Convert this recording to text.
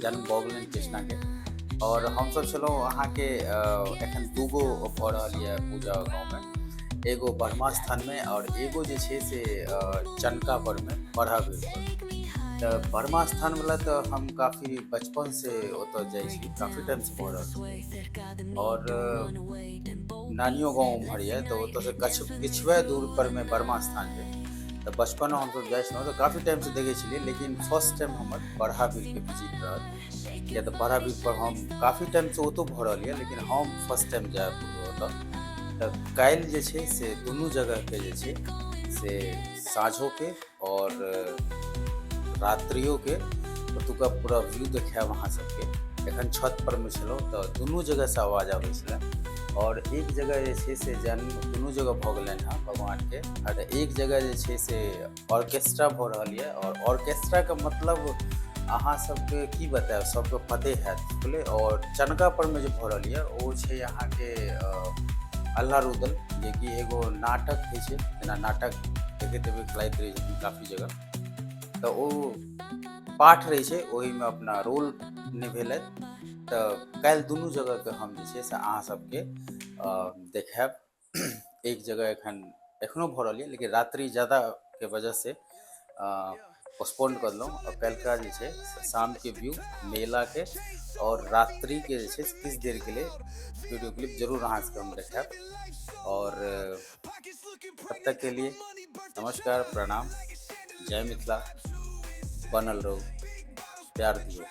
जन्म भऽ गेलनि कृष्णाके। आओर हमसभ छलहुँ अहाँके, एखन दूगो भऽ रहल यऽ पूजा गाँवमे, एगो ब्रह्मा स्थानमे आओर एगो जे छै से चनका परमे बरहा पर। तऽ ब्रह्मा स्थानवला तऽ हम काफी बचपनसँ ओतऽ जाइ छी, काफी टाइमसँ भऽ रहल छै। आओर नानियो गाँव उम्हर यऽ, तऽ ओतऽसँ किछुए दूर परमे ब्रह्मा स्थान छै। तऽ बचपनमे हमसभ जाइ छलहुँ तऽ काफी टाइमसँ देखै छलियै, लेकिन फर्स्ट टाइम हमर बरहा बिलके विजिट रहल, किया तऽ बरहा बिल पर हम काफी टाइमसँ ओतौ भऽ रहल यऽ, लेकिन हम फर्स्ट टाइम जायब ओतऽ। तऽ काल्हि जे छै से दुनू जगहके जे छै से साँझोके आओर रात्रियोके ओतुका पूरा व्यू देखायब अहाँ सबके। एखन छत पर मे छलहुँ तऽ दुनू जगहसँ आवाज आबै छलै। आओर एक जगह जे छै से जन्म दुनू जगह भऽ गेलनि हँ भगवानके, आ एक जगह जे छै से ऑर्केस्ट्रा भऽ रहल यऽ। आओर ऑर्केस्ट्राके मतलब अहाँ सबके की बतायब, सबके पते हैत बोले। आओर चनका परमे जे भऽ रहल यऽ ओ छै अहाँके अल्लाह रुदल, जेकि एगो नाटक होइ छै, जेना नाटक देखैत हेबै खेलाइत रहै छथिन काफी जगह, तऽ ओ पाठ रहै छै, ओहिमे अपना रोल निभेलथि। तऽ काल्हि दुनू जगहके हम जे छै से अहाँ सबके देखायब। एक जगह एखनो भऽ रहल यऽ, लेकिन रात्रि ज्यादाके वजहसँ पोस्टपोन कऽ देलहुँ। आओर काल्हिका जे छै शामके व्यू मेलाके आओर रात्रिके जे छै किछु देरके लिए वीडियो क्लिप जरूर अहाँ सबके हम देखायब। आओर तब तक के लिए नमस्कार, प्रणाम, जय मिथिला, बनल रहू, प्यार दियौ।